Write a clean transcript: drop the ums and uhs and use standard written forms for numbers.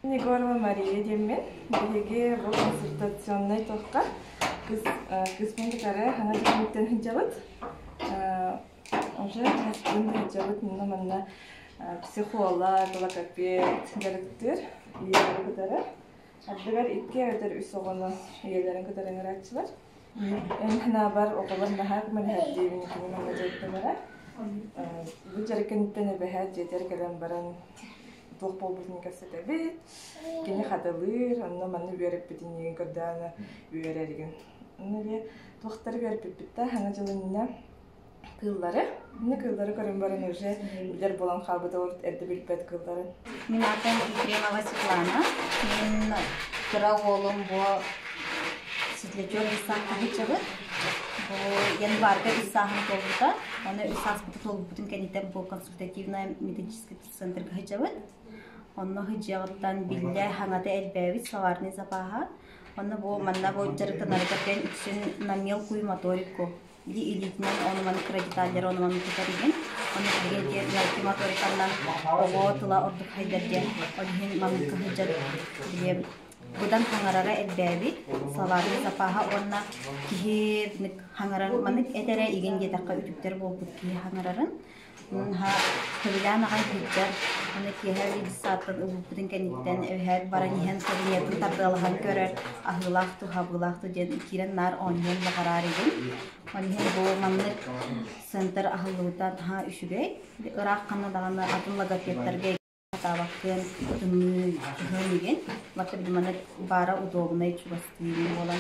Егорова Мария диэммин. Биһиги бу консультационнай туохха кыс кыыспын кытары хаҥа дьиҥиттэн сылдьабыт. Уже хаспын сылдьабыт манна манна психолог, логопед дьарыктыыр ийэлэри кытары. Ардыгар икки эбэтэр үс оҕону ийэлэрин кытары ыҥырааччылар. Эн санаабар оҕолор наһаа көмөлөһөр кини манна дьарыктанара. Бу дьарык кэнниттэн эбэһээт дьиэтигэр кэлэн баран туох буолбутун кэпсэтэбит. Кини хатылыыр, онно манна үөрэппитин миигин көрдөөн үөрэригин. Онно эмиэ туохтары үөрэппиппит да саҥа дьыл иннинэ кыыллары. Иннэ кыыллары көрөн баран уже билэр буолан хаалбыта урут эрдэ билбэт кыылларын. Мин аатым Ефремова Светлана. Мин кыра уолум бу Светлячок Исаак Ахичевы. Бу январга үс сааһын туолбута. Оны үс сааспыты туолбутун кэнниттэн бу консультативная методическая центрга сылдьабыт. Онно сылдьыаҕыттан биллэ хаҥата элбээбит словарный запаһа. Онно бу манна бу дьарыктанарыгар диэн үксүн на мелкую моторику илиитинэн ону-маны кыра деталлары ону-маны тутар иһин. Ону билигин диэн мелкий моториканнан оҕо тыла ордук хайдар диэн. Ол иһин маннык сылдьар били быдан хаҥарара элбээбит словарный запаһа уонна киһи хаҥарар маннык этэрэ игин диэтэххэ үтүктэр буолбут киһи хаҥарарын Сөбүлээн аҕай сылдьар, аны киэһэ детсадтан ылбыппытын кэнниттэн эбэһээт баран иһэн кабинетын тардыалаһан көрөр, аһыылаах ту, хабыылаах ту диэн киирэн наар оонньуон баҕарар игин. Ол иһин бу маннык центр аһыллыбыта наһаа үчүгэй. Ыраах ханна даҕаны атын логопедтарга сатаабаккын, тымныы кыһын игин. Бата маннык баара удобнай чугастыыр буолан.